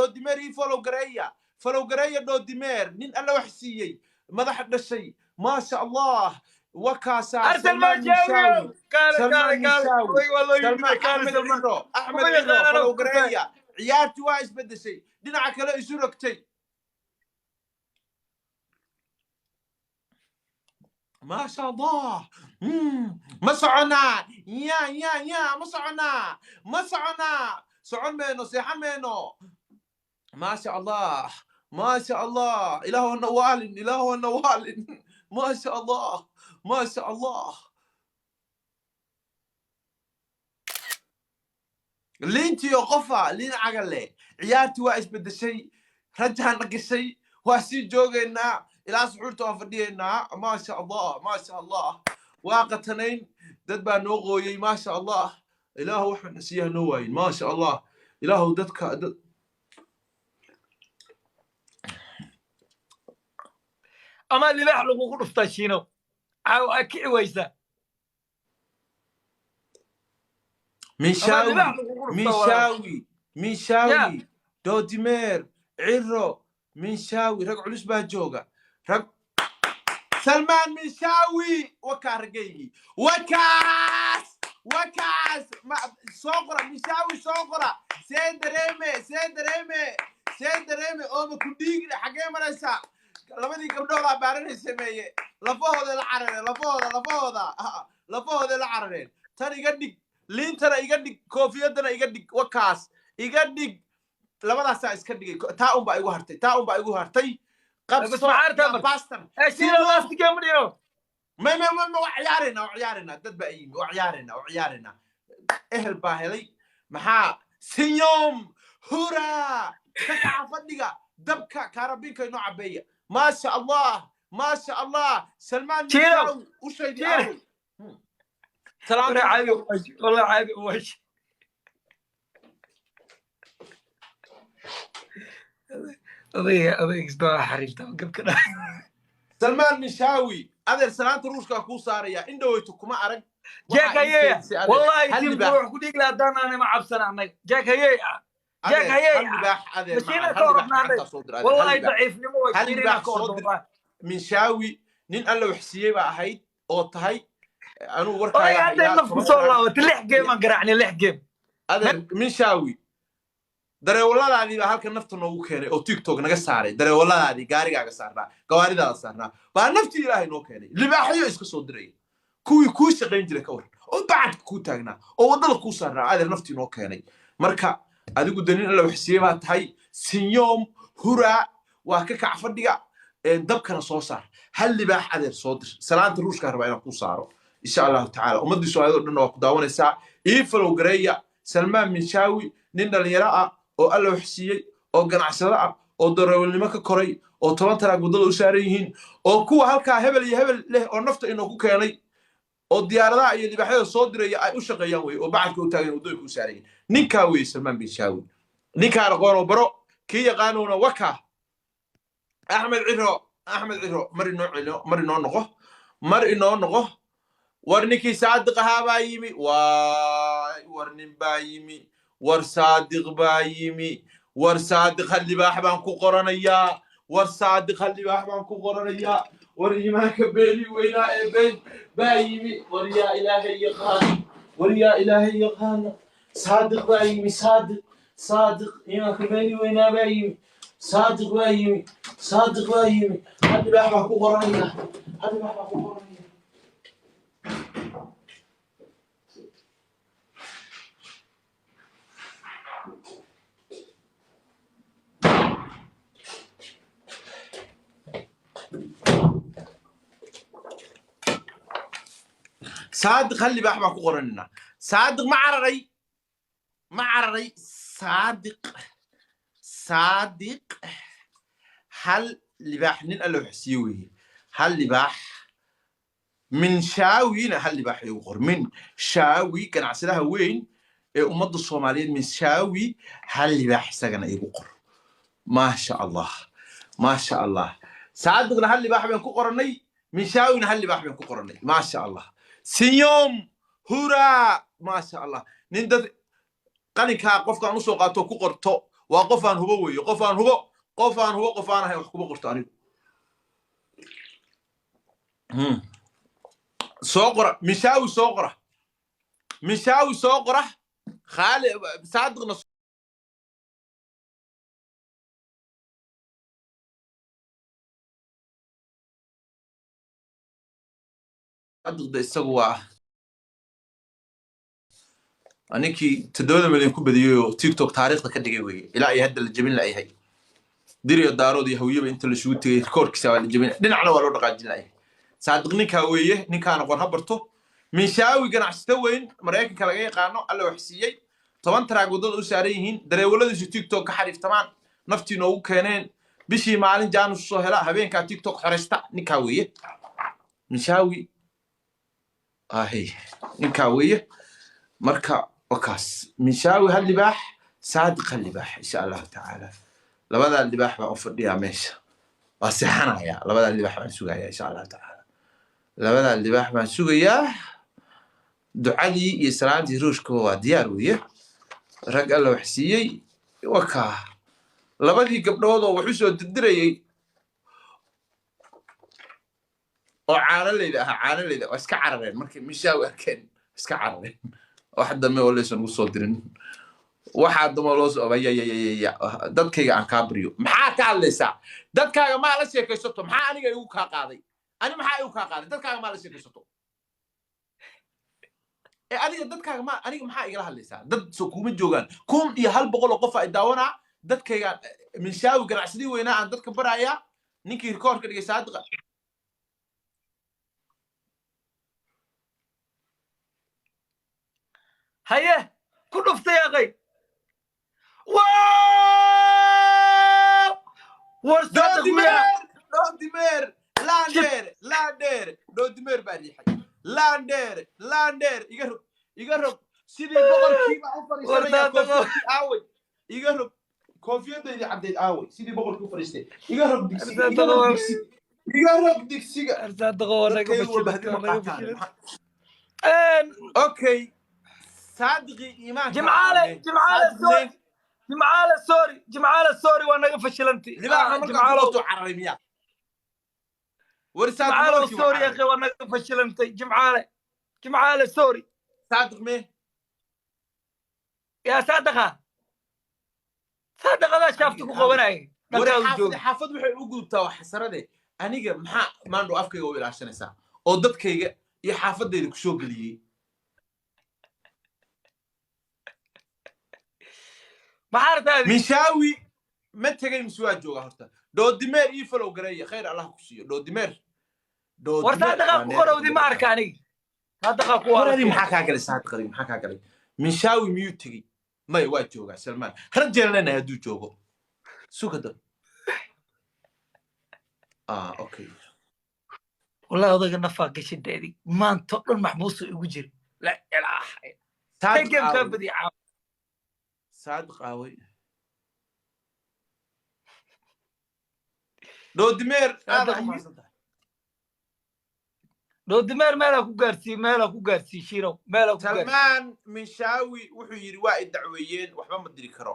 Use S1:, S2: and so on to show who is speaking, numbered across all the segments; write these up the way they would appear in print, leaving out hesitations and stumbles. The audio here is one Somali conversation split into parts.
S1: Dhoodimeer ii follow gareeya, follow gareeya Dhoodimeer, nin Alla wax siiyey, madaxa dhashay, maasha Allah, wakaasaa.
S2: Arsenal
S1: Salmaan
S2: Minshawi.
S1: Minshawi,
S2: Kaale,
S1: Salmaan
S2: kaale, kaale.
S1: Minshawi.
S2: Odayga waa loo yimid.
S1: Salmaan
S2: Kaale
S1: Axmed
S2: Salmaan.
S1: Ciro, Axmed
S2: Kuma
S1: Ciro
S2: yaqaan
S1: follow
S2: anagu.
S1: gareeya. Ciyaartii waa isbedeshay, dhinaca kale isu rogtay, maasha Allah. Ma soconaa? Ya ya ya, ma soconaa? Ma soconaa? Socon meyno, seexan meyno. Maasha Allah, maasha Allah, Ilaahu hana waalin, Ilaahu hana waalin. Maasha Allah, maasha Allah. Liintiyo qofa liin cagale. Ciyaartii waa isbedeshay, rajaana gashay, waa sii joogaynaa ilaa suxuurta, waan fadhiyaynaa. Maasha Allah, maasha Allah, waa qatanayn, dad baa noo qooyey. Maasha Allah, Ilaahu waxaana siiyaha noo waayin. Maasha Allah, Ilaahu dadka dad
S2: Ama libaax lagugu dhuftaa, Shiino caawa aa kici waysa. Ama
S1: Minshawi
S2: libaax lagugu dhuftaa, walaal.
S1: Minshawi, Minshawi, Doodimeer, Ciro, Minshawi, rag culus baa jooga, rag. Salmaan Minshawi, wakaa ragaygii, wakaas, wakaas. Soo qora Minshawi, soo qora. See dareeme, see dareeme, see dareeme? Ooma ku dhiigle, xaggee maraysaa? Labadii gabdhoodaa baaranay sameeye, lafahooda la carareen, lafahooda, lafahooda, lafahooda la carareen. Tan iga dhig, liintana iga dhig, koofiyadana iga dhig, wakaas iga dhig. Labadaasaa iska dhigay, taa unbaa igu hartay, taa unbaa igu hartay.
S2: Bas
S1: qabso
S2: maxaa hartaa
S1: yaa
S2: marka?
S1: Pastor.
S2: Ee Shiino, last game ma dhino.
S1: Ma waa ciyaaraynaa, waa ciyaaraynaa, dad baa yimi, waa ciyaaraynaa, waa ciyaaraynaa. Ehel baa helay. Maxaa sinyom hura ka kaca fadhiga, dabka kaarabinka inoo cabeeya. Maasha Allah, maasha Allah. Salmaan
S2: Shiino.
S1: Minshawi ushaydii
S2: Shiino.
S1: aaway.
S2: Wala
S1: Salaanta.
S2: Caabi uwash, wala caabi uwash. Odayga, odayga isdoo xariifta gabka dha.
S1: Salmaan Minshawi, adeer, salaanta Ruushkaa kuu saaraya. In dhaweyto kuma arag.
S2: Jack
S1: Waxaa ii
S2: hayeya.
S1: keedisay, adeer,
S2: Wallahi
S1: hal
S2: tiimku
S1: libaax.
S2: wax ku dhiigi lahaa haddaan aanay ma cabsana annaga. Jack hayey ah, Jack
S1: Adeer,
S2: hayey
S1: hal
S2: ah.
S1: libaax, adeer
S2: Mashiina
S1: macaan,
S2: ka
S1: hal libaax
S2: orodnaanay.
S1: gacantaa soo dir, adeer, hal
S2: Wallahi
S1: libaax.
S2: daciifnimo way
S1: Hal
S2: Shiina
S1: libaax
S2: ka
S1: soo dir.
S2: ordoodaa.
S1: Minshawi, nin Alla wax siiyey baa ahayd oo tahay. Anuu warkaaga
S2: Odayga hadday
S1: hayaa
S2: naf ku
S1: 10
S2: soo
S1: taraag.
S2: laabatay, lix game aan garaacnay, lix game.
S1: Adeer Minshawi, dareewaladaadii baa halkan nafta noogu keenay oo TikTok naga saaray. Dareewaladaadii gaarigaaga saarnaa, gawaaridaada saarnaa baa naftii Ilaahay noo keenay. Libaaxyo iska soo diraya, kuwii kuu shaqayn jiray ka waran, oo bacadka kuu taagnaa, oo waddada kuu saarnaa, adeer, naftii noo keenay. Marka adigu de nin Alla wax siiyey baa tahay. Sinyoom hura, waa ka kac fadhiga, dabkana soo saar. Hal libaax, adeer, soo dir. Salaanta Ruushkaa rabaa inaan kuu saaro, insha Allahu tacaala. Ummaddii Soomaalida o dhanna waa ku daawanaysaa. Ii follow gareeya Salmaan Minshawi, nin dhalinyaro ah oo Alla wax siiyey, oo ganacsado ah, oo darawalnimo ka koray, oo 10 taraag waddada u saaran yihiin, oo kuwa halkaa hebel iyo hebel leh oo nafta inoo ku keenay, oo diyaaradaha iyo libaaxyada soo diraya ay u shaqeeyaan wey, oo bacadka u taagan, waddooyinka u saaran yihiin. Ninkaa weye Salmaan Minshawi. Ninkaan aqoonoo baro, kii yaqaanowna waka. Axmed Ciro, Axmed Ciro, mar inoo celino, mar inoo noqo, mar inoo noqo. War ninkii Saadiq ahaa baa yimi. Waay, war nin baa yimi, war Saadiq baa yimi. War Saadiq, hal libaax baan ku qoranayaa. War Saadiq, hal libaax baan ku qoranayaa. War iimaanka beeni weynaa ee been baa yimi. War yaa Ilaahay yaqaana, war yaa Ilaahay yaqaana, Saadiq baa yimi. Saadiq, Saadiq, iimaanka beeni weynaa baa yimi. Saadiq baa yimi, Saadiq baa yimi. Hal libaax baan ku qoranayaa, hal libaax baan ku qoranaya. Saadiq, hal libaax baan ku qoranaynaa. Saadiq ma cararay? Ma cararay Saadiq? Saadiq, hal libaax. Nin Alla wax siiye weeye. Hal libaax. Minshaawina hal libaax igu qor. Min Shaawi, ganacsadaha weyn ee ummadda Soomaaliyeed, Minshawi, hal libaax isagana igu qor. Maasha Allah, maasha Allah. Saadiqna hal libaax baan ku qorannay, Minshaawina hal libaax baan ku qorannay. Maasha Allah. Sinyom hura, maasha Allah. Nin dad qalinkaa qofkaan usoo qaato ku qorto. Waa qof aan hubo weeye, qof aan hubo, qof aan hubo, qof aan ahayn wax kuma qorto anigu. Soo qora Mishaawi, soo qora Mishaawi, soo qora Khaali Saadiqna. Saadiqda isagu waa ninkii 7 milyan ku badiyey oo TikTok taariikhda ka dhigay weeye. Ilaa iyo hadda la jebin layahay. Diriyo, Daarood iyo Hawiyeba inta laisugu tegay rikoorkiisa waa la jebin, dhinacna waa loo dhaqaajin layahay. Saadiq ninkaa weeye, ninkaana qor ha barto. Minshawi ganacsata weyn, Maraykanka laga yaqaano, Alla wax siiyey, 10 taraag waddada u saaran yihiin, dareewaladiisu TikTok ka xariiftamaan, naftii noogu keeneen, bishii maalin jaanus soo hela, habeenkaa TikTok xoreysta, ninkaa weeye Minshawi ahi, ninkaa weeye. Marka wakaas Minshawi, hal libaax, Saadiq hal libaax, insha Allahu tacaala. Labadaa libaax baan u fadhiyaa meesha, waa seexanayaa. Labadaa libaax baan sugayaa, insha Allahu tacaala. Labadaa libaax baan sugayaa. Ducadii iyo salaantii ruushka waa diyaar weeye. Rag Alla wax siiyey wakaa. Labadii gabdhood oo wax u soo dirdirayey oo caanaleyda ahaa, caanaleyda waa iska carareen markay Mishaawi arkeen, iska carareen. Wax dambe oo laysan ugu soo dirin, waxaa dambe loo soo ya dadkayga aan kaa baryo. Maxaa ka hadlaysaa? Dadkaaga maa la sheekaysato? Maxaa aniga igu kaa qaaday? Ani maxaa igu kaa qaaday? Dadkaaga maa la sheekaysato? Ee adiga dadkaaga ma, aniga maxaa igala hadlaysaa? Dad soo kuma joogaan 1100 oo qof ay daawanaa. Dadkayga Minshaawi ganacsadii weynaa aan dadka barayaa, ninkii rikoorka dhigay, Saadiqa.
S2: Haye, ku dhuftay aqay. Wow, war Saadiq miya?
S1: Dhoodimeer, dhoodimeer, laandheer, laandheer, dhoodimeer baa riixay. Laandheer, laandheer, iga rog, iga rog. Sidii boqorkiiba u fadhiisanaya. Koofiyadii aaway? Iga rog koofiyadaydii caddayd aaway? Sidii boqorkii u fadhiistay. Iga rog digsiga, iga rog digsiga, iga rog digsiga. Dadkaygu walba hadii ma qaataan. Okay, Saadiqii iimaanka.
S2: Jimcaale, Jimcaale, sorry Jimcaale, sorry Jimcaale, sorry, waa naga fashilantay.
S1: Libaaxa markaa ku qorto cararay miya? War Saadiq.
S2: Jimcaale,
S1: markii
S2: sorry.
S1: waa.
S2: Akhi, waa naga fashilantay Jimcaale, Jimcaale, sorry.
S1: Saadiq me?
S2: Yaa Saadiqa? Saadiqadaa shaafta ku qabanaya.
S1: War
S2: dhankaa u
S1: xaafad
S2: jooga.
S1: Xaafad waxay u gudubtaa wax xasarade. Aniga maxaa maandho afkayga u ilaashanaysaa oo dadkayga iyo xaafadayda ku soo geliyey?
S2: Maxaa rabtaa adiga?
S1: Minshawi ma tegay mise waa jooga horta? Dhoodimeer ii follow gareeya, khayr Allah ku siiyo. Dhoodimeer.
S2: War Saadiqaa ku qorowdi, ma arka aniga, Saadiqaa ku
S1: War adi
S2: arka.
S1: Maxaa kaa galay Saadiq? Adiga maxaa kaa galay? Minshawi miyuu tegey? Maya, waa joogaa. Salmaan rajaan leenahay hadduu joogo sugada. Ah, okay.
S2: Wallahi odayga nafaa gashay adig, maanta o dhan maxbuusu igu jira, la ilaaha.
S1: Saadiq
S2: game kaa
S1: aaway?
S2: badiya caawa.
S1: Saadiq aaway? Dhoodimeer aad
S2: Saadiq
S1: u mahadsan tahay.
S2: Dhoodimeer meelaa ku gaarsiiye, meelaa ku gaarsiiye, Shirow, meelaa ku gaarsiiye.
S1: Salmaan Minshawi wuxuu yidhi waa i dacweeyeen, waxba ma diri karo.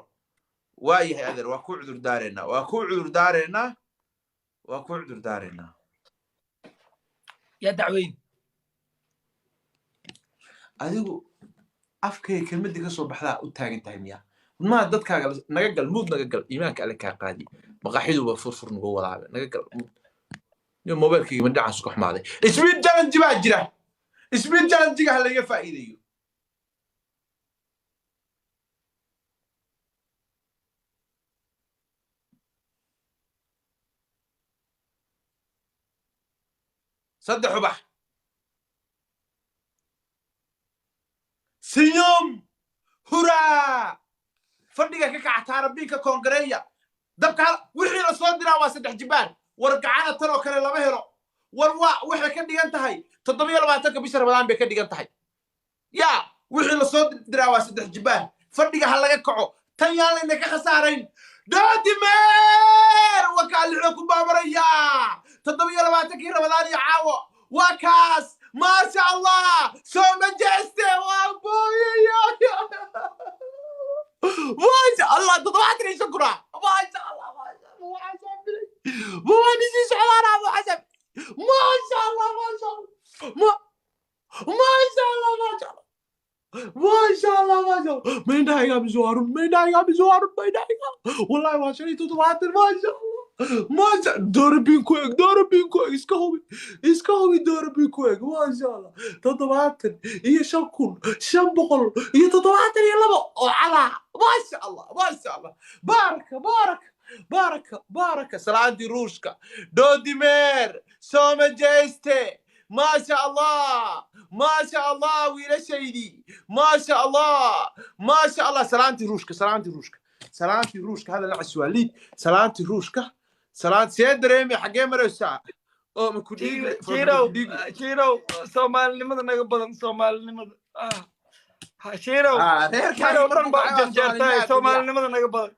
S1: Waa yahay adeer, waa ku cudur daareynaa, waa ku cudur daareynaa, waa ku cudur daareynaa.
S2: Yaa dacweyn?
S1: Adigu afkayga kelmadii ka soo baxdaa u taagan tahay miya? Maa dadkaaga naga gal muud, naga gal. Iimaanka Alle kaa qaadi, maqaaxiduba furfur nagu wadaabe, naga gal muud. Yo mobaylkayga ma dhinacaas ku xumaaday. Speed challenge baa jira, speed challenge-ga ha laga faa'iideeyo. Saddex ubax siyum huraa, fadhiga ka kaca, taarabiinka koongareeya dabka wixii la soo diraa waa saddex jibaar. War gacana tan oo kale lama helo. War waa waxay ka dhigan tahay 27-ka bisha Ramadaan bay ka dhigan tahay. Yaa wixii la soo diraa waa saddex jibaar. Fadhiga ha laga kaco, tan yaan layna ka khasaarayn. Dhoodimeer wakaa lixda ku baamaraya, 27-kii Ramadaan iyo caawo waa kaas. Maasha Allah, soo ma jeeste? Waa booyaya. Maasha Allah, 75,000 ah. Maasha Allah, maasha Allah, waxaa bilay ma waan isii socdaanaa, waxaa, maasha Allah, maasha Allah, ma maasha Allah, maasha Allah, maasha Allah, maasha Allah. Ma indhahaygaa mise waa run? Ma indhahaygaa mise waa run? Ma indhahaygaa? Wallahi waa 75, maasha Allah, maasha. Doorabin ku eg, doorabin ku eg, iska hubi, iska hubi, doorabin ku eg. Maasha Allah, 75,572 oo calaa. Maasha Allah, maasha Allah, baaraka, baaraka, baaraka, baaraka. Salaantii Ruushka, Doodimeer, sooma jeeste. Maasha Allah, maasha Allah, wiilashaydii, maasha Allah, maasha Allah. Salaantii Ruushka, salaantii Ruushka, salaantii Ruushka. Hadal la caswaaliid. Salaantii Ruushka, salaan. See dareemi? Xaggee maraysaa oo ma ku dhiigle?
S2: Shiinow, Shiinow, Soomaalinimada naga badan, Soomaalinimada. Shiinow, Shiinow dhan baa u janjeertay, Soomaalinimada naga badan.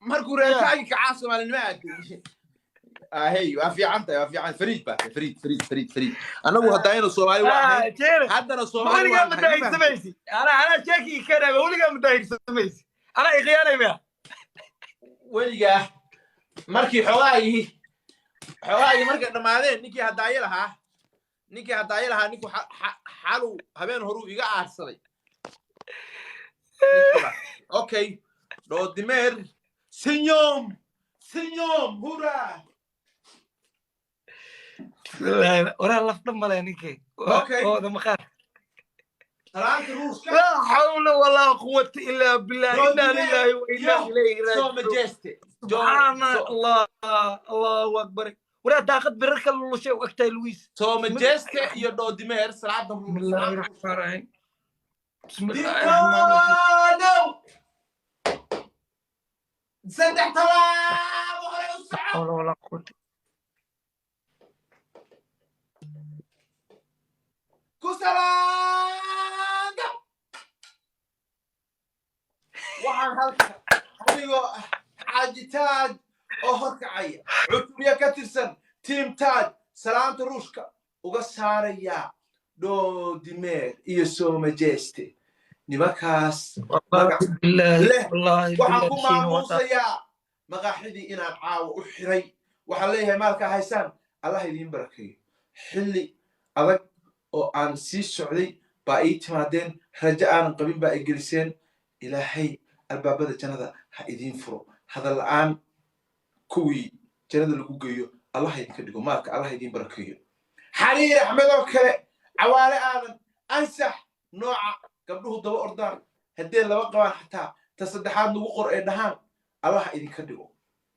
S1: Markuu reerkaagi kacaa, Soomaalinimo aaday. Ahey, waa fiican tahay, waa fiican. Fariid baa tahay, fariid, fariid, fariid, fariid. Annagu haddaynu Soomaali waa ahayn.
S2: Shiino,
S1: haddana Soomaali
S2: weligaa
S1: waa
S2: ma
S1: nahay, ma fahamtay?
S2: daahirsamaysi. Anaa sheekii keenaya, weligaa ma daahirsamaysi, anaa iqiyaanay maya.
S1: Weligaa markii xoogaagii markay dhammaadeen, ninkii hadaaye lahaa, ninku xalu habeen horuu iga aarsaday. Okay, Dhoodimeer, sinyom, sinyom, hura.
S2: Bismillaahi, waraa laf dhan male ninkii.
S1: Okay.
S2: Ooda maqaar.
S1: Salaanta Ruushka.
S2: Laa xawla walaa quwata illaa billah, inaa lilaahi wa inaa ilayhi
S1: soo
S2: raajicuun.
S1: Majeste.
S2: Subxaana Allah, Allahu akbar. Waraa daaqad birar kala lulushay u egtahay Luis.
S1: Soo majeste iyo Dhoodimeer, salaada.
S2: Bismillaahi raxmaan raxiim, bismillaahi raxmaan raxiim.
S1: Dikonow, saddex talaabo hore u soco.
S2: Xawla walaa quwata.
S1: Ku salaada. Waxaan halka anigoo ah Xaaji Taaj oo horkacaya cutubyo ka tirsan Team Taaj salaanta Ruushka uga saarayaa Dhoodimeer iyo Soomajeste, nimankaas
S2: Wallaahi billaahi,
S1: leh.
S2: Wallaahi
S1: Waxaan ku
S2: billaahi, Shiino waa
S1: maamuusayaa maqaaxidii inaan caawa u xiray. Waxaan leeyahay, maalkaa haysaan Allah idiin barakeeyo. Xilli adag oo aan sii socday baa ii timaadeen, rajo aanan qabin baa i geliseen. Ilaahay albaabada jannada ha idiin furo. Hadal la'aan kuwii jannada lagu geeyo Allah idinka dhigo. Maalka Allah idiin barakeeyo. Xariir Axmed oo kale, Cawaale Aadan, ansax nooca gabdhuhu daba ordaan haddee laba qabaan, xataa ta saddexaad lagu qor ay dhahaan, Allah idinka dhigo.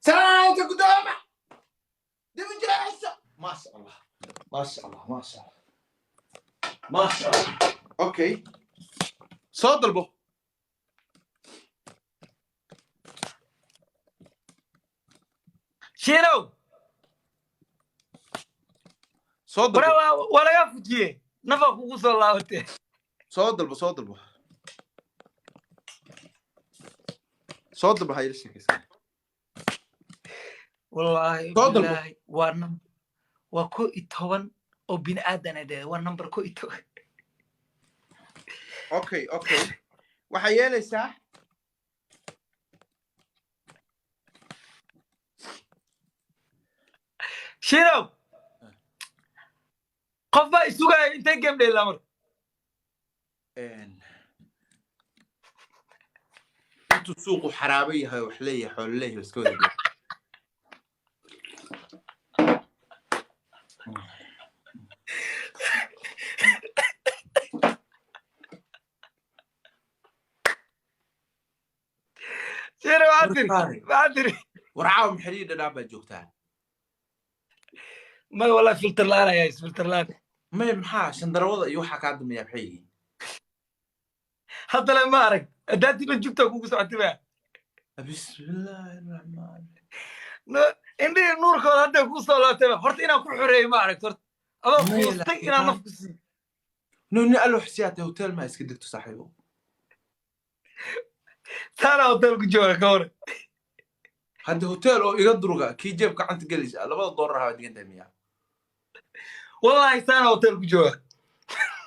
S1: Salaanta gudooma dibijeeso. Maasha Allah, maasha Allah, maasha Allah, maasha Allah. Okay, soo dalbo.
S2: Shiinow.
S1: Soo dalbo.
S2: Waraa waa lagaa fujiye, nafaa kugu soo laabatee.
S1: Soo dalbo, soo dalbo, soo dalbo, ha ila sheekaysan.
S2: Wallaahi
S1: Soo dalbo.
S2: billaahi, waa waa 11 oo bini aadan ay dhehe, waa number 11.
S1: Okay, waxaa yeelaysaa.
S2: Shiinow, qof baa isugaya, intee game dheelaa marka?
S1: Intuu suuqu xaraabo yahay oo wax leeyahay, xoolo leeyahay, iska wada gela.
S2: Shiinow, waxaad tiri
S1: Warkaari.
S2: Waxaad tiri.
S1: Warcaawa maxalii dhadhaan baa joogtaa?
S2: May, wallahi filter la'aan ayaa is filter la'aan.
S1: May, maxaa shandarawada iyo waxaa kaa dambeeya maxay yihiin?
S2: Haddana ma arag haddaantii la jugtaa kugu socotay ba.
S1: Bismillaahi raxmaan.
S2: Indhihii nuurkooda hadday kugu soo laabtay ba. Horta inaan ku xoreeyo ma aragt, horta adoo
S1: May,
S2: quustay inaan naf ku siiyo.
S1: No, nin allo xisiyaatay, hotel maa iska degto, saaxiibo.
S2: Taana hotel ku jooga ka hore.
S1: Hadda hotel oo iga durga kii jeeb gacanta gelaysa labada doolar ahaa degan tahay miyaa?
S2: Wallahi saana hotel ku jooga.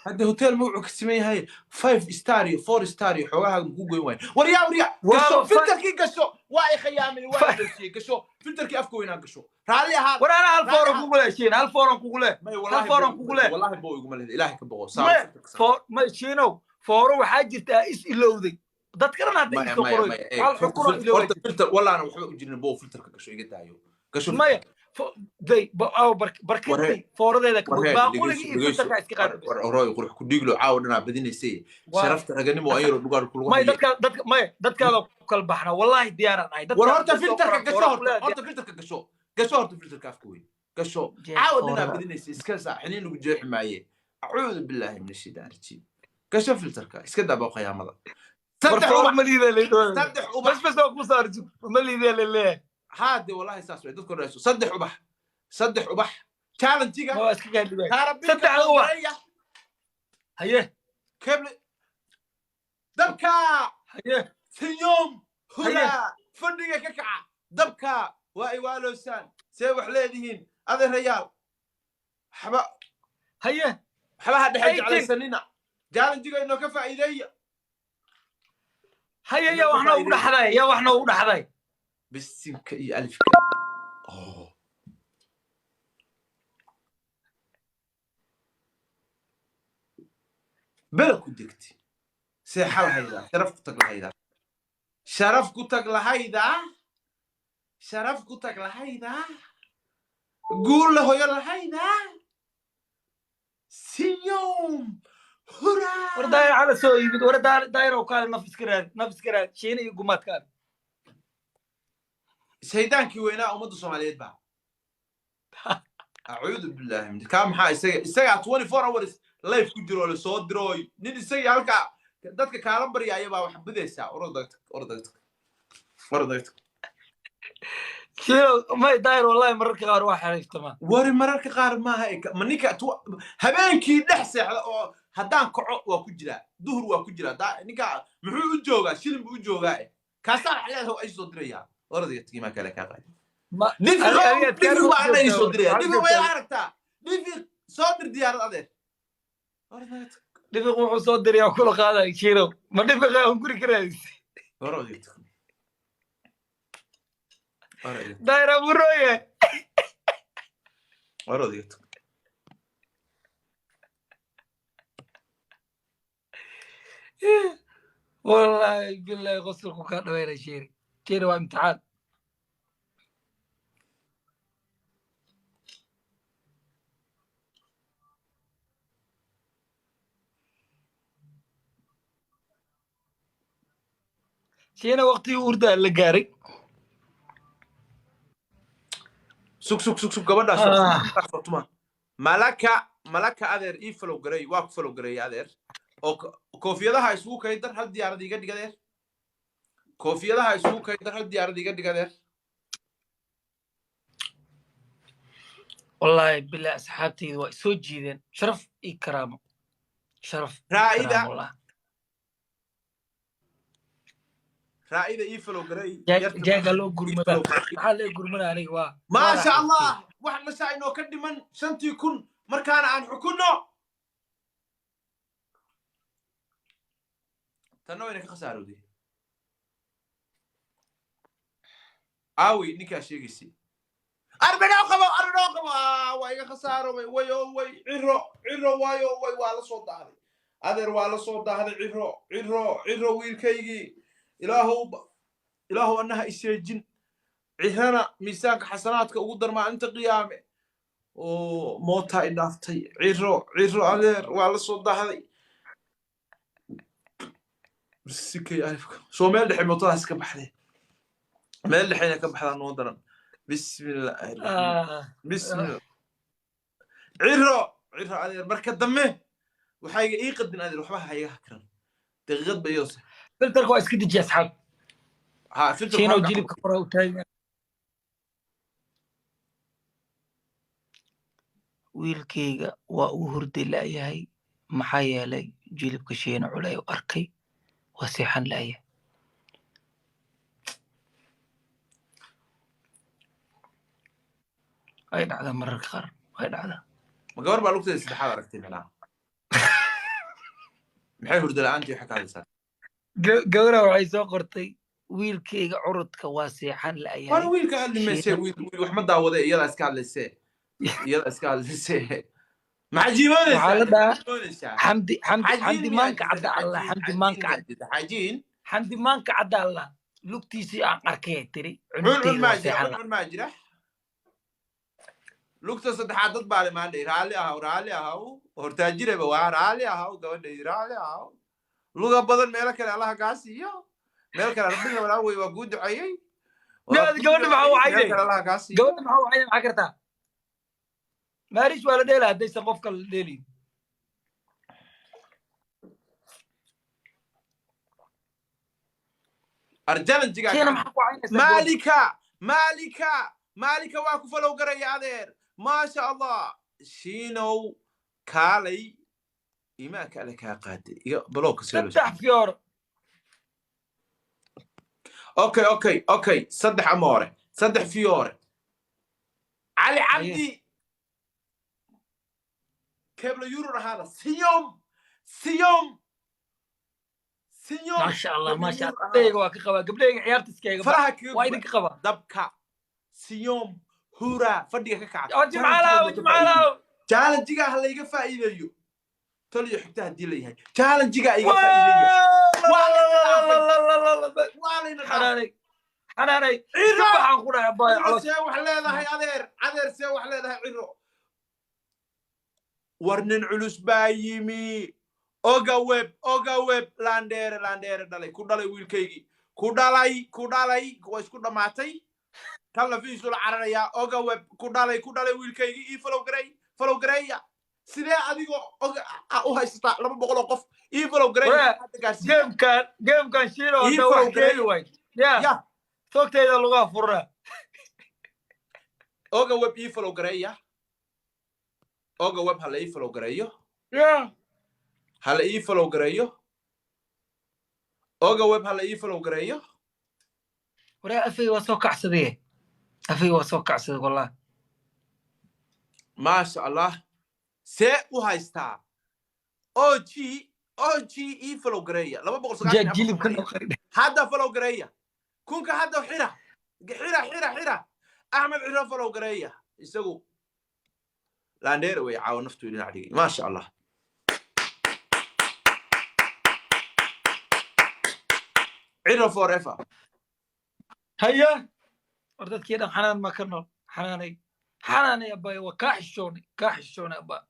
S1: Hadda hotel magacu ka siman yahay 5 star iyo 4 star iyo xoogahaaga makuu goyn waayo. Waryaa, waryaa, gasho filterkii, gasho. Waa i khayaamay, waa i doosiyey. Gasho filterkii, afka weynaa gasho. Raalli ahaa.
S2: War ana hal fooran kugu leh, Shiin, hal fooran kugu leh. Hal fooran kugu leh.
S1: Wallahi bo iguma lehda, Ilaahay ka boqo.
S2: May, Shiinow, fooro waxaa jirtaa is ilowday, dadkana hadda isoo qoray hal xukuna ilowday.
S1: Filter wallaana waxba u jirin bo, filterka gasho, iga daayo, gasho.
S2: Maya, day barkintii fooradeeda baaquligi iyo filterka iska qaad.
S1: War oroy, qurux ku dhiiglo, caawa dhanaa badinaysay. Sharafta raganimo ayaro dhugaar kulagu.
S2: May, dadka dadka, may, dadkaada ku kala baxna, wallahi diyaaraan ahay.
S1: War horta filterka gasho, horta horta filterka gasho, gasho horta filterka afka weyn gasho. Caawa dhanaa badinaysay, iska saa xiniin lagu jeexi maaye. Acuudu billaahi min ashaytaan rajiim. Gasho filterka, iska daabo qiyaamada.
S2: Saddex ubax bas bas ku saarjo, ma liidaa laleeyahay.
S1: Haade wallahi saas way dadku dhayso. Saddex ubax, saddex ubax challenge-ga.
S2: Waa iska gaadhibay saddex ubax. Haye.
S1: Keble dabka.
S2: Haye.
S1: Sinyom hura, fadhiga ka kaca, dabka waa ay waaloosaan. See wax leedihiin, adeerayaal? Waxba.
S2: Haye.
S1: Waxbaha dhexe jeclaysanina, challenge-ga inoo ka faa'iideeya.
S2: Haye, yaa wax noogu dhaxday? Yaa wax noogu dhaxday?
S1: Bisinka iyo alifka. Bela ku degti, seexa lahaydaa, sharaf ku tag lahaydaa, sharaf ku tag lahaydaa, sharaf ku tag lahaydaa, guul la hoyo lahaydaa, sinyom hura.
S2: War Daayir cala soo yimid. War Daayir oo kaale, naf iska raadi, naf iska raadi. Shiina iyo gumaad kaale.
S1: Shaydaankii weynaa ummadda Soomaaliyeed baa, acuudu billahi min kaa. Maxaa isaga isagaa 24 hours life ku jiro lasoo dirooy nin isagii halkaa dadka kaala baryaaya baa wax bidaysaa. Orodagtag, orodagtag, orodagtag.
S2: Shiino, may, Daayir, wallahi mararka qaar waa xariiftamaa.
S1: Wari mararka qaar maaha, ma ninka habeenkii dhex seexda oo haddaan kaco waa ku jiraa, duhur waa ku jiraa. Ninka muxuu u joogaa? Shilin buu u joogaa. Kaasaa wax leedahay ay soo dirayaa. Orodayga tigimaa kale kaa qaadi. Dhifiq baa ana ii soo diraya. Dhifiq way aragtaa, dhifiq soo dir diyaarad adeer.
S2: Dhifiq wuxuu soo dirayaa kula qaaday. Shiinow, ma dhifiqa aan guri ka raadisay? Daayir abuurooye.
S1: Orodayga.
S2: Wallahi billahi qosolku kaa dhaweyna. Shiiri, shiiri, waa imtixaan. Shiina, waqtigii urdaa la gaaray.
S1: Sug, sug, sug, sug, gabadhaas tuma. Malaka, Malaka, adeer ii follow garay, waa ku follow garay adeer. Oo koofiyadaha isugu kay dar, hal diyaarad iga dhig adeer. Koofiyadaha isugu kay dar, hal diyaarad iga dhig adeer.
S2: Wallahi billah asxaabtayda waa isoo jiideen. Sharaf iyo karaamo, sharaf.
S1: Raa'ida, Raa'ida ii follow garay.
S2: Jaaga loo gurmada, maxaa lee gurmada aniga waa.
S1: Maasha Allah, wax nashaa inoo ka dhiman 5000 markaana aan xukunno. Tanna wayna ka khasaarowday. Aawi ninkaa sheegaysay? Arbinoo qabo, arbinoo qabo. Waa iga khasaaroway. Wayo way, Ciro, Ciro, wayo way, waa la soo daahday adeer, waa la soo daahday. Ciro, Ciro, Ciro, wiilkaygii, Ilaahow, Ilaahow annaha iseejin. Cirana miisaanka xasanaadka ugu dar maalinta qiyaame. Oo mootaa i dhaaftay. Ciro, Ciro adeer, waa la soo daahday. Sikay alifka soo meel dhexe mootadaas ka baxday, meel dhexeyna ka baxdaa noo daran. Bismillahi, bismillah. Ciro, Ciro adeer, marka dambe waxaa iga ii qadin adeer, waxba ha iga hakran daqiiqad ba iyadoo.
S2: Filterka waa iska dejiya asxaab.
S1: Ha filter.
S2: Shiinow, jilibka kore u taagan. Wiilkayga waa uu hurdi la'yahay, maxaa yeelay jilibka Shiina culay u arkay, waa seexan la'yahay. Way dhacdaa mararka qaar, way dhacdaa.
S1: Ma gabar baa lugteeda saddexaad aragtay micnaha? Maxay hurda la'aantii waxa ka hadlaysaa?
S2: Gawra waxay soo qortay wiilkayga curudka waa seexan la'yahay.
S1: Waana wiilka hadli mayse, wiil wiil wax ma daawade, iyadaa iska hadlaysee, iyadaa iska hadlaysee. Maxaa jiiboonaysaa?
S2: Waxaa la dhahaa
S1: Jiiboonaysaa?
S2: Xamdi, Xamdi,
S1: Xajiin
S2: Xamdi
S1: miyaa
S2: maanka
S1: jirta?
S2: cadda Allah.
S1: Xajiin,
S2: Xamdi
S1: xajiin
S2: maanka
S1: miyaa
S2: cadda.
S1: jirta? Xajiin.
S2: Xamdi maanka cadda Allah, lugtiisii aan arkay tiri
S1: Cuncun
S2: cunugtayda
S1: maa
S2: waa
S1: jira?
S2: seexan la.
S1: Cuncun maa jira? Lugta saddexaad dad baa le maandhay. Raalli ahaw, raalli ahaw, hortaajireba waa raalli ahaw, gabadhay raalli ahaw. Luga badan meelo kale Allaha kaa siiyo, meel kale Rabbiga walaa wey waa kuu duceeyey, waa kuu
S2: Gabadha maxaa
S1: duceeyey, meel
S2: wacayday?
S1: kale Allaha kaa siiyo.
S2: Gabadha maxaa wacayday? Maxaa kartaa maarish waa la dheela haddaysan qof kale la dheelin.
S1: Arjalanjigaa
S2: Keena
S1: gacanta.
S2: maxaa ku caynaysaa gabadha?
S1: Maalika, Maalika, Maalika waa ku falow garaya adeer, maasha Allah. Shiinow kaalay, imaanka ale kaa qaaday iga balowka see loo
S2: Saddex fiyoor.
S1: Okay, saddex amoore, saddex fiyoore, Cali
S2: Haye.
S1: Cabdi kebla yurur ahaada, siyom siyom siyom.
S2: Maasha Allah.
S1: Kebla
S2: Maasha
S1: yurur
S2: Allah.
S1: ahaada.
S2: Gabdhahayga waa ka qabaa, gabdhahayga ciyaarta iskaga bax.
S1: Faraha kaga
S2: Waa
S1: guba.
S2: idinka qabaa.
S1: Dabka siyom hura fadhiga ka kaca.
S2: Oo Jimcaalow, Jimcaalow.
S1: Challengiga ha layga faa'iideeyo, tol iyo xigta haddii la yahay challengiga iga faa'iideeya. Waa layna dhaafay, waa layna dhaafay.
S2: Xanaanay, xanaanay.
S1: Ciro.
S2: Waxaan ku dhahay abbaay
S1: Ciro.
S2: caloos.
S1: See wax leedahay adeer? Adeer, see wax leedahay? Ciro, war nin culus baa yimi. Oga web, oga web, landheere, landheere dhalay, ku dhalay wiilkaygii, ku dhalay, ku dhalay. Waa isku dhammaatay kan lafihiisu la cararayaa. Oga web, ku dhalay, ku dhalay wiilkaygii. Ii follow garay, follow gareeya. Sidee adigoo oga u haysataa 200 oo qof? Ii follow gareeya.
S2: Waraa,
S1: Hadda gaarsiiya.
S2: Gamekan Shiino
S1: Ii
S2: hadda wax
S1: follow
S2: keeni
S1: gareeya.
S2: waay ya
S1: Ya.
S2: sogtayda lugaa furra.
S1: Oga web ii follow gareeya. Oga web hala ii follow gareeyo.
S2: Ya.
S1: Hala ii follow gareeyo. Oga web hala ii follow gareeyo.
S2: Waraa, afay waa soo kacsaday, afay waa soo kacsaday wallah.
S1: Maasha Allah, see u haystaa? Og og ii follow gareeya, 294
S2: Jilibka
S1: maraya.
S2: Noo qarin.
S1: Hadda follow gareeya kunka, hadda xira, xira, xira, xira. Axmed Ciro follow gareeya, isagu laandheera wey. Caawa naftu dhinac dhigay, maasha Allah. Ciro forever.
S2: Haya, war dadkii dhan xanaan ma ka nool. Xanaanay, xanaanay abbaay, waa kaa xishoonay, kaa xishoonay abbaa.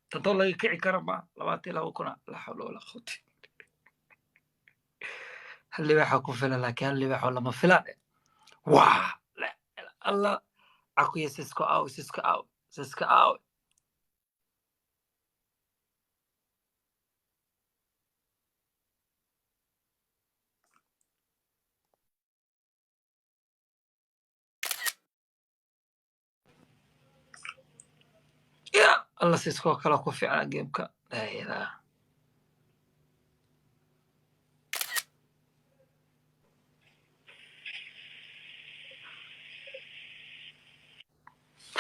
S2: Tantoo laga kici kara ma 22 kuna, laa xawla walaa quwata. Hal libaaxa ku filan, laakiin hal libaaxoo lama filaan eh. Waa la Allah cakuya. Sisko aw, sisko aw, sisko aw. Ya Allah, sisko kale ku fiicna gameka, laa ilaaha.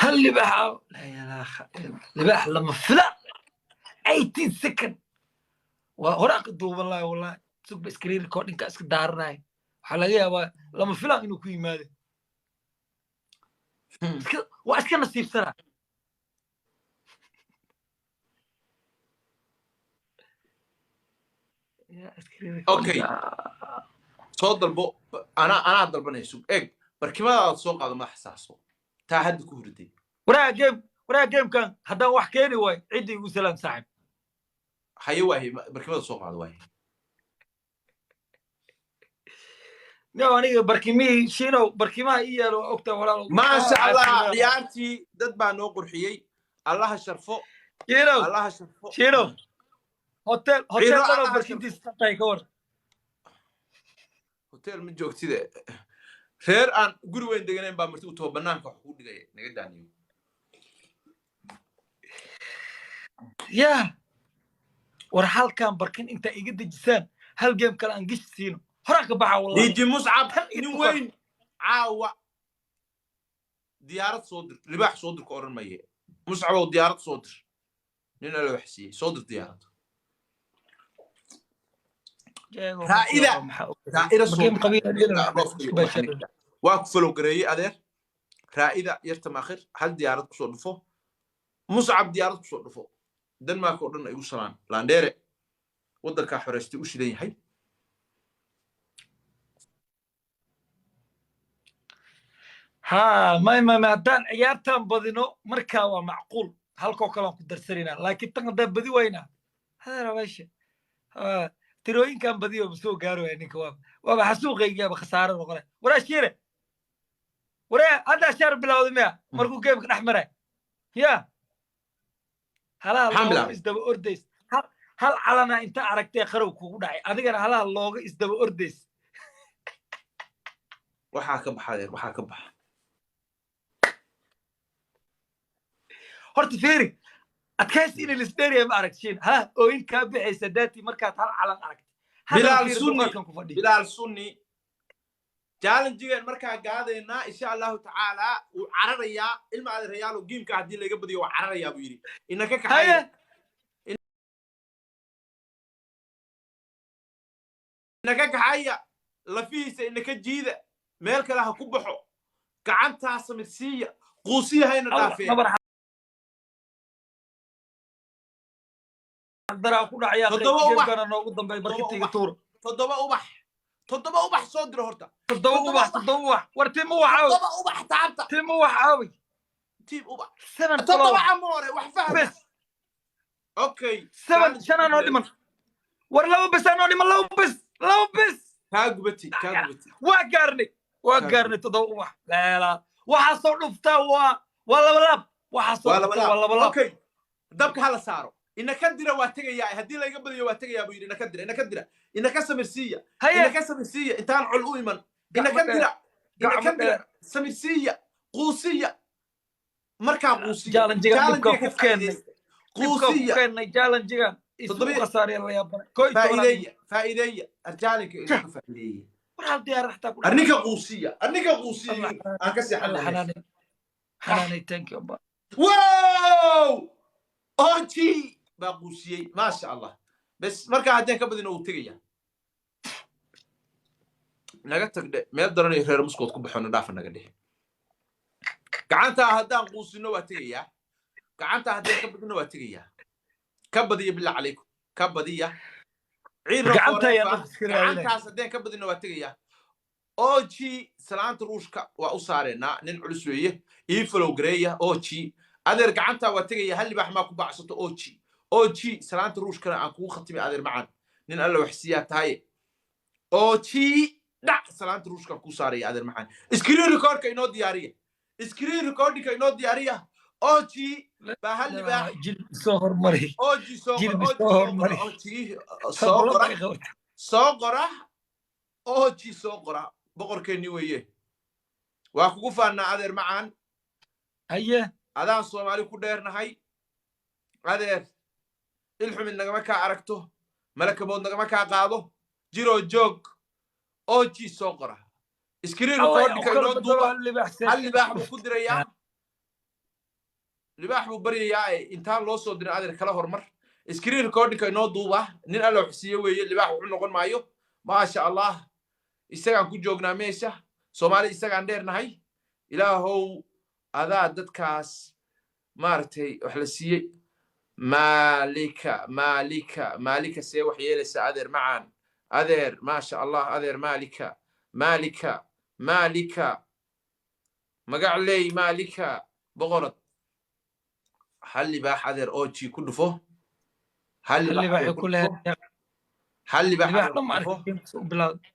S2: Hal libaax aw, laa ilaaha illa. Libaax lama filaan, 18 second waa horaa ka duuban lahay wallahi. Sugba screen recordingka iska daaranaya, waxaa laga yaabaa lama filaan inuu ku yimaado. Waa iska nasiibsanaa. Ya, screen
S1: Okay.
S2: recording. Ah.
S1: Soo dalbo, anaa dalbanaya. Sug, eeg barkimadaada soo qaado, madaxa saaso taa hadda ku hurday.
S2: Waraa game, waraa gamekan haddaan wax keeni waayo cidda igu salaam saaxib.
S1: Haye, waaye barkimada soo qaado waaye.
S2: No, aniga barkimihii Shiinow, barkimaha ii yaalo waa ogtaa walaal.
S1: Maasha Allah, ciyaartii dad baa noo qurxiyey, Allaha sharfo.
S2: Shiinow.
S1: Allaha sharfo.
S2: Shiinow, hotel hotel
S1: Ciro
S2: dhanoo
S1: Allah.
S2: Barkintiisa tahay ka war.
S1: Hotel ma joogtide, reer aan guri weyn deganayn baa marti u taho, banaanka wax kuu dhigaya, naga daaniyo.
S2: Ya, war halkan barkin intaa iga dejisaan, hal game kale aan gish siino, horaan ka baxa wallahi.
S1: Dj Muscab.
S2: Tan iyo
S1: Nin
S2: tukan.
S1: weyn caawa diyaarad soo dir, libaax soo dir ka odhan maye. Muscabow, diyaarad soo dir, nin alla wax siiyey, soo dir diyaarad.
S2: Jeego
S1: Raa'ida.
S2: markii hore maxaa u-
S1: Raa'ida
S2: Ma
S1: soo
S2: game qabiil
S1: dira. Waa ku follow gareeyey adeer. Raa'ida yarta maakhir hal diyaarad kusoo dhufo, Muscab diyaarad kusoo dhufo. Denmark oo dhan ay u salaan. Landheere waddankaa xoreystay u shidan yahay.
S2: Ha, may may may, haddaan ciyaartan badino markaa waa macquul, halkoo kale aan ku darsanaynaa, laakiin tan haddaan badi waynaa hadeera meesha. Ha, tirooyinkan badiyo ma soo gaaraya ninka, waaba xasuuqaygaaba khasaaro noqonay. Waraa shiire, waree haddaa shaar bilowday miya markuu gameka dhex maray ya halaha
S1: Maxaan
S2: looga
S1: bilaabay?
S2: Isdaba ordays hal calana inta aragtee qarow kugu dhacay, adigana halaha looga isdaba ordays.
S1: Waxaa ka baxa adeer, waxaa ka baxa.
S2: Horta fiiri, adkaysi inay lisdheeriya ma aragtiin, ha ooyin kaa bixaysa daatii markaad hal calan aragtay. Haddana
S1: Bilaal
S2: fiiri
S1: Sunni.
S2: Dulqaadkan ku fadhiya.
S1: Bilaal Sunni, challengegan markaa gaadaynaa insha Allahu tacaala. Wuu cararayaa ilma adeerayaalo, gameka haddii laga badiyo waa cararayaa buu yidhi. Inaka kaxeeya.
S2: Haye.
S1: Inaka kaxaya, lafihiisa inaka jiida, meel kale ha ku baxo. Gacantaa samirsiiya, quusiyahayna dhaafeen.
S2: Nabar daraa ku dhacaya.
S1: Toddoba ubax.
S2: Gamekana noogu dambeey
S1: Toddoba
S2: barkintiga
S1: ubax.
S2: Tuur.
S1: Toddoba ubax, toddoba ubax soo diro horta.
S2: Toddoba
S1: Toddoba
S2: ubax.
S1: ubax.
S2: Toddoba ubax, war tim ubax aawi.
S1: Toddoba ubax taabta.
S2: Tim ubax aawi.
S1: Tiim ubax.
S2: Seven
S1: toddoba
S2: flower.
S1: Amoore wax fahma.
S2: Bes.
S1: Okay.
S2: Seven, shanaa noo dhiman. War laba bes aa noo dhiman, laba bes, laba bes.
S1: Kaa gubati, kaa gubati.
S2: Waa gaarnay, waa gaarnay toddoba ubax. Leela waxaa soo dhuftaa waa laba laab, waxaa soo
S1: waa laba
S2: dhuftaa waa laba
S1: laab.
S2: Laab.
S1: Okay, dabka hala saaro. Inaka dira, waa tegayaa haddii laga badiyo, waa tegayaa buu yidhi. Inaka dira, inaka dira, inaka samirsiiya.
S2: Haye.
S1: Inaka samirsiiya intaan col u iman. Inaka
S2: Gacmo dheer.
S1: dira, inaka
S2: Gacmo
S1: dira.
S2: dheer.
S1: Samirsiiya, quusiya markaa, quusiya.
S2: Challengegan dhibkaa
S1: Challengiga
S2: ku
S1: ka
S2: keennay.
S1: faa'iidaysta.
S2: Dhibkaa ku
S1: Quusiya.
S2: keennay challengegan isugu khasaaraya la yaabanay 11aad.
S1: Faa'iideeya, faa'iideeya arjaalinka, inaka faa'iideeya.
S2: War hal diyaar xataa ku dhacay.
S1: Arninka quusiya, arninka quusiya.
S2: Allah.
S1: Aan ka
S2: Allah.
S1: seexanay.
S2: Xanaanay, xanaanay, thank you ba.
S1: Wow, oji baa quusiyey, maasha Allah. Bes markaa haddeen ka badino uu tegaya. Naga tagdhe meel daranayo, reer muskood ku baxo, na dhaafa, naga dheh. Gacantaa haddaan quusino waa tegayaa, gacantaa haddeen ka badino waa tegayaa. Ka badiya, billah calaykum, ka badiya. Ciidra.
S2: Gacanta ayaa
S1: Forever.
S2: nafis ka raadinaya.
S1: Gacantaas haddeen ka badino waa tegayaa. Oji salaanta ruushka waa u saareynaa, nin culus weeye. Ii follow gareeya oji adeer. Gacantaa waa tegaya, hal libaax maa ku bacsato oji. Oji salaanta ruushkana aan kugu khatimay adeer macaan, nin Alla wax siiyaa tahaye. Oji dhac, salaanta ruushka kuu saaraya adeer macaan. Screen recordka inoo diyaariya, screen recordingka inoo diyaariya. Oji baa hal libaax.
S2: Jilib soo hormari.
S1: Oji soo
S2: Jilib
S1: qora.
S2: soo
S1: Oji soo qora.
S2: hormari.
S1: Oji soo qora, soo qora oji, soo qora. Boqorkeenni weeye, waa kugu faannaa adeer macaan.
S2: Haye.
S1: Adaan Soomaali ku dheernahay adeer, ilxumid nagama kaa aragto, malakamood nagama kaa qaado. Jiroo joog. Oji soo qora, screen recordingka inoo duuba. Hal libaax buu ku dirayaa, libaax buu baryayaa ee intaan loo soo dirin adeer kala hormar. Screen recordingka inoo duuba. Nin Alla waxsiiye weeye, libaax wuxuu noqon maayo. Maasha Allah, isagaan ku joognaa meesha, Soomaali isagaan dheernahay. Ilaahow adaa dadkaas maaragtay wax la siiyey. Maalika, Maalika, Maalika, see wax yeelaysa adeer macaan, adeer maasha Allah, adeer Maalika, Maalika, Maalika, magacley Maalika boqorad. Hal libaax adeer oji ku dhufo, hal libaax
S2: libaax
S1: adeer ku
S2: ku
S1: dhufo.
S2: leeyahay.
S1: Hal libaax
S2: libaax
S1: adeer
S2: dhan ma
S1: ku dhufo.
S2: arkin gameka u bilowday.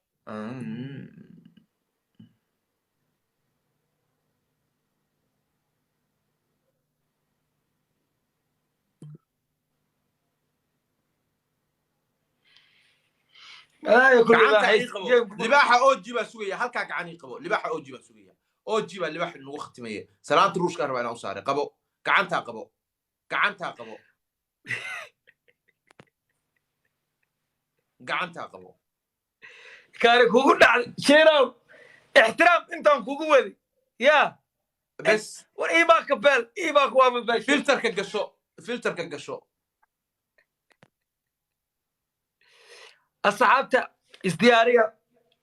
S2: Malaayo ku
S1: Gacanta
S2: libaaxay
S1: ii qabo.
S2: gameka.
S1: Libaaxa oji baa sugaya halkaa, gacan ii qabo. Libaaxa oji baa sugaya, oji baa libaaxa nagu khatimaya. Salaanta ruushkaan rabaa inaan u saaray. Qabo gacantaa, qabo gacantaa, qabo gacantaa, qabo.
S2: Kaari kugu dhacday shiinow, ixtiraam intaan kugu waday yaa.
S1: Bes.
S2: War iibaaka beel, iibaaka waa mabaashay.
S1: Filterka gasho, filterka gasho.
S2: Asxaabta, isdiyaariya,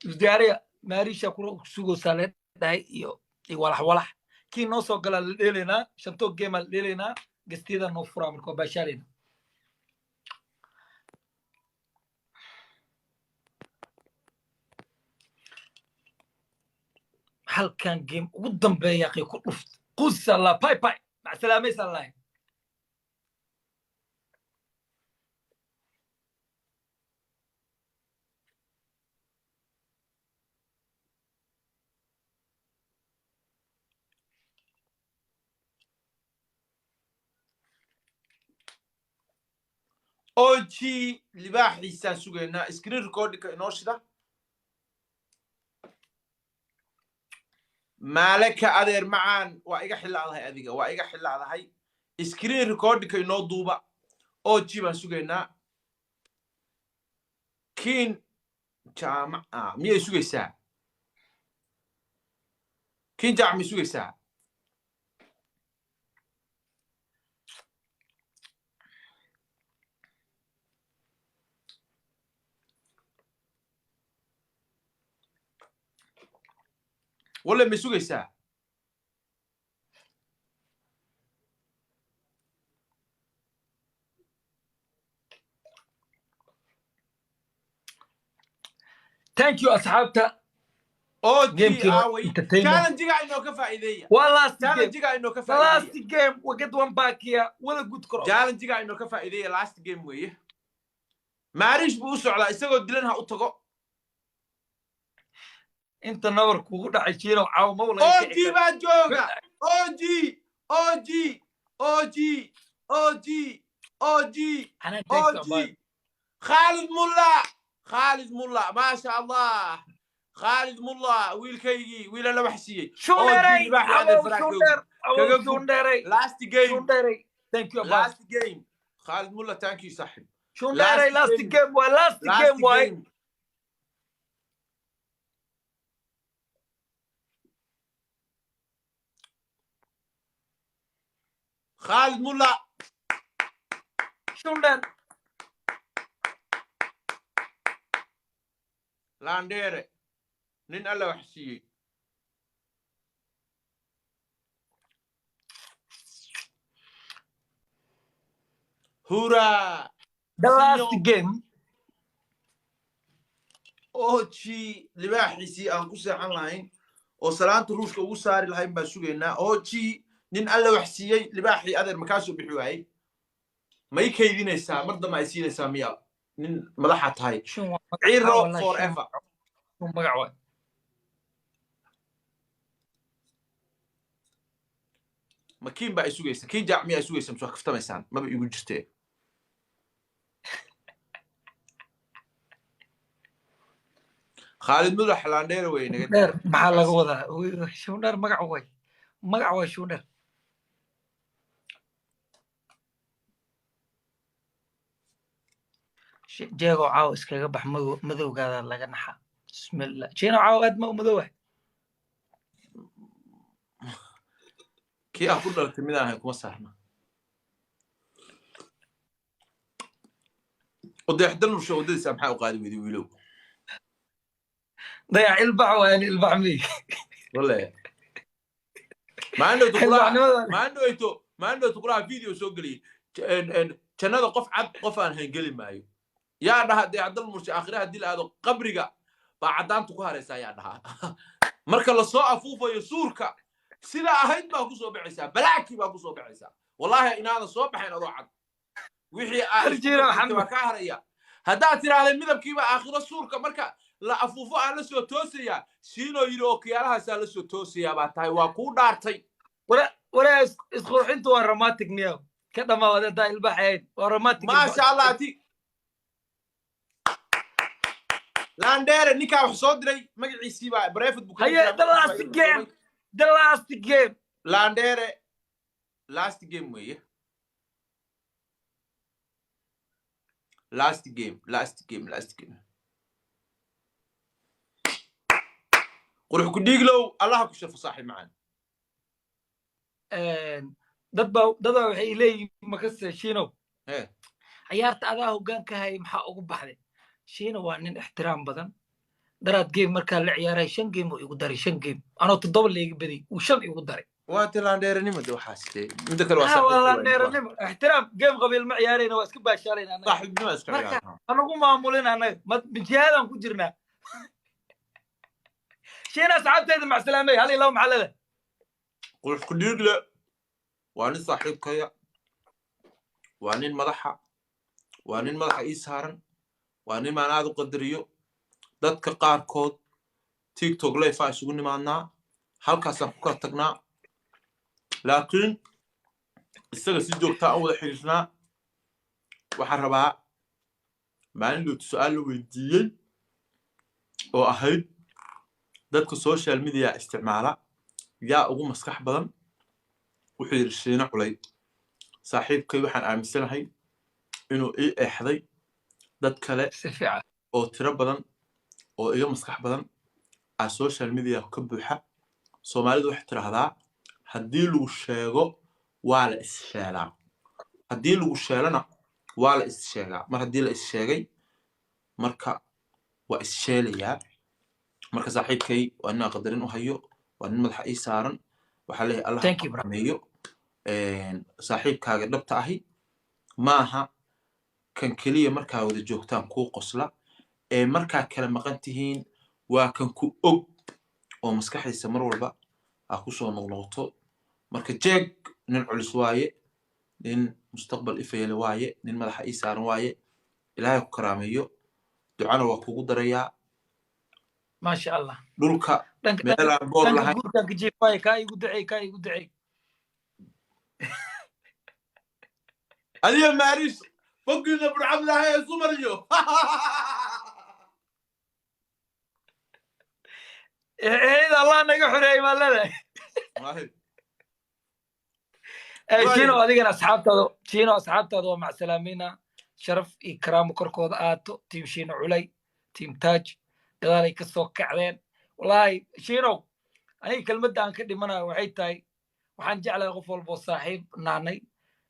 S2: isdiyaariya. Maariisha kula sugaysaa lee dhahay iyo walax walax kii noo soo galaa la dheelaynaa. Shantoo game aa la dheelaynaa. Gastiyada noo furaa marka waa baashaalayna. Halkan game ugu dambeeya qay ku dhuft qus Allah. Bye bye, macsalaamays Allah.
S1: Og libaaxiisaan sugaynaa. Screen recordingka inoo shida. Maalaka adeer macaan, waa iga xilaadahay adiga, waa iga xilaadahay. Screen recordingka inoo duuba. Og baan sugaynaa. Kiin Jaamac miyay sugaysaa? Kiin Jaamac miyay sugaysaa? Walle may sugaysaa?
S2: Thank you, asxaabta.
S1: Og
S2: Gamekii
S1: aaway?
S2: Entertainment.
S1: Challengiga inoo ka faa'iideeya.
S2: Waa last game.
S1: Challengiga inoo ka
S2: The
S1: faa'iideeya.
S2: last game, we get one back here. What a good cross.
S1: Challengiga inoo ka faa'iideeya. Last game weeye. Maariish buu u socdaa, isagoo dilan ha u tago.
S2: Inta nabar kugu dhacay Jiino caawa ma wala.
S1: Og baa jooga. Og, Og, Og, Og, Og, Og. Khaalid Mulla, Khaalid Mulla, maasha Allah. Khaalid Mulla, wiilkaygii, wiila la wax siiyey.
S2: Shunderay.
S1: Libaax adeer farax.
S2: Shunder.
S1: Kaga gub.
S2: Shunderay.
S1: Last game.
S2: Shunderay. Thank you, Abbas.
S1: Last game. Khaalid Mulla, thank you, saaxib.
S2: Shunderay.
S1: Last
S2: last
S1: game.
S2: Game waa last
S1: last
S2: game waay.
S1: Game. Khaalid Mulla.
S2: Shunder.
S1: Laandheere, nin Alla wax siiyey. Hura.
S2: The last
S1: Sinyo.
S2: game.
S1: Oji libaaxiisii aan ku seexan lahayn oo salaanta ruushka ugu saari lahayn baan sugaynaa. Oji, nin Alla wax siiyey. Libaaxii adeer makaa soo bixi waayey? Ma i kaydinaysaa? Mar dambe ay siinaysaa miya? Nin madaxa tahay.
S2: Shun waa magac.
S1: Ciro.
S2: Wallahi, shun.
S1: Forever.
S2: Shun magac waay.
S1: Ma kiin baa i sugaysa? Kiin Jaac miyaa i sugaysa mise waa kaftamaysaan? Maba igu jirtee. Khaalid Mudax laandheere wey naga.
S2: Shundheer maxaa laga wadaa? Shundheer magac waay, magac waay shundheer. Jeego caawa iskaga bax madowgaada laga naxa. Bismillah, jeeno caawa aad ma u madowah.
S1: Kii aan ku dhalatay midaan ahayn kuma saarna. Odeexdal nusha waddadiisa maxaa u qaadi weyday, wiilow?
S2: Dayac ilbax waay, ilbax miy.
S1: Walle maalin dhowto kulaha
S2: ilbaxnimada.
S1: Maalin dhowto kulaha video soo geliyey. Jannada qof cad qof aan hangeli maayo yaa dhaha. Deexdal murshe aakhiraha dil aado qabriga baa caddaantu ku haraysaa yaa dhaha. Marka lasoo afuufayo suurka sidaa ahayd baa kusoo baxaysaa, balaaki baa kusoo baxaysaa. Wallaahi inaadan soo baxayn adoo cad. Wixii aa isku
S2: Arjiina.
S1: dartay waa
S2: Maxamed.
S1: kaa haraya. Haddaad tidhaahday midabkiiba aakhiro suurka marka la afuufo aan la soo toosayaa, siinoo yidhi okiyaalahaasaa la soo toosayaa baa tahay, waa kuu dhaartay.
S2: Wara isqurxintu waa romantic niyow. Ka dhamaawad haddaa ilbax ahayn, waa romantic.
S1: Maasha Allah. Ati landheere ninkaa wax soo diray magaciisii baa bareefad buu kaga
S2: Haye.
S1: jiraa.
S2: The last game, the last game.
S1: Landheere, last game weeye. Last game, last game, last game. Qurux ku dhiiglow, Allaha ku shafo, saaxiib macaan.
S2: Dad baa dadaa waxay leeyihiin makase, Shiinow,
S1: Hee.
S2: ciyaarta adaa hoggaanka hayay, maxaa ugu baxday? Shiina waa nin ixtiraam badan. Daraad game markaa la ciyaaray, shan game oo igu daray, shan game anoo toddoba leega badiyay uu shan igu daray.
S1: Waa tilaandheeranimo de waxaas de. Midda kale waa
S2: Ah, waa
S1: saaxiibka.
S2: Laandheeranimo, ixtiraam. Game qabiil ma ciyaarayna, waa iska baashaalayna annaga.
S1: Saaxiibnimo iska
S2: Marka
S1: ciyaarnaa.
S2: Anagu maamulin annaga jihaadaan ku jirnaa. Shiina, asxaabteeda macsalaamey, hal iyo laba maxaa leedahay?
S1: Qurux ku dhiigle waa nin saaxiibkaya, waa nin madaxa, waa nin madaxa ii saaran, waa nin maan aad u qadariyo. Dadka qaarkood TikTok live aa isugu nimaadnaa, halkaasaan ku kala tagnaa, laakiin isaga si joogtaa aan wada xiriirnaa. Waxaan rabaa maalin dhowtu su-aal la weydiiyey oo ahayd dadka social media isticmaala yaa ugu maskax badan, wuxuu yidhi Shiino Culay. Saaxiibkay waxaan aaminsanahay inuu ii eexday. Dad kale
S2: Si fiican.
S1: oo tiro badan oo iga maskax badan aa social media ka buuxa. Soomaalidu waxay tidhaahdaa, haddii lagu sheego waa la is-sheelaa, haddii lagu sheelana waa la is-sheegaa. Mar haddii la is-sheegay, marka waa is-sheelayaa. Marka saaxiibkay waa nin aan qadarin u hayo, waa nin madaxa ii saaran. Waxaa leeyahay Allah
S2: Thank you, bro.
S1: sameeyo saaxiibkaaga dhabta ahi maaha kan keliya markaa wada joogtaan kuu qosla ee markaa kala maqan tihiin, waa kan ku og oo maskaxdiisa mar walba aa ku soo noqnoqoto. Marka jeeg nin culus waaye, nin mustaqbal ifayale waaye, nin madaxa ii saaran waaye. Ilaahay ku karaameeyo, ducana waa kugu darayaa.
S2: Maasha Allah.
S1: Dhulka
S2: dhanka
S1: meel aan boor
S2: dhanka
S1: lahayn.
S2: Guurkaan ka jiifaayo, kaa igu ducey, kaa igu ducey.
S1: Adiga Maaris fogiina burcad lahay isu mariyo.
S2: Eed Allah naga xoreeyey maa leedahay.
S1: Waahi.
S2: Shiino, adigana asxaabtaada, Shiino, asxaabtaada waa macsalaamina. Sharaf iyo karaamo korkooda aato. Team Shiino Culay, team Taaj gadaalay ka soo kacdeen. Wallaahi Shiinow, aniga kelmadda aan ka dhimanayo waxay tahay, waxaan jeclahay qof walba oo saaxiib naanay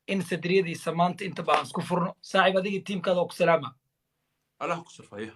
S2: in sadriyadiisa maanta intaba aan isku furno. Saaxiib, adiga teamkaada waa ku salaama.
S1: Allah ku sharfaya.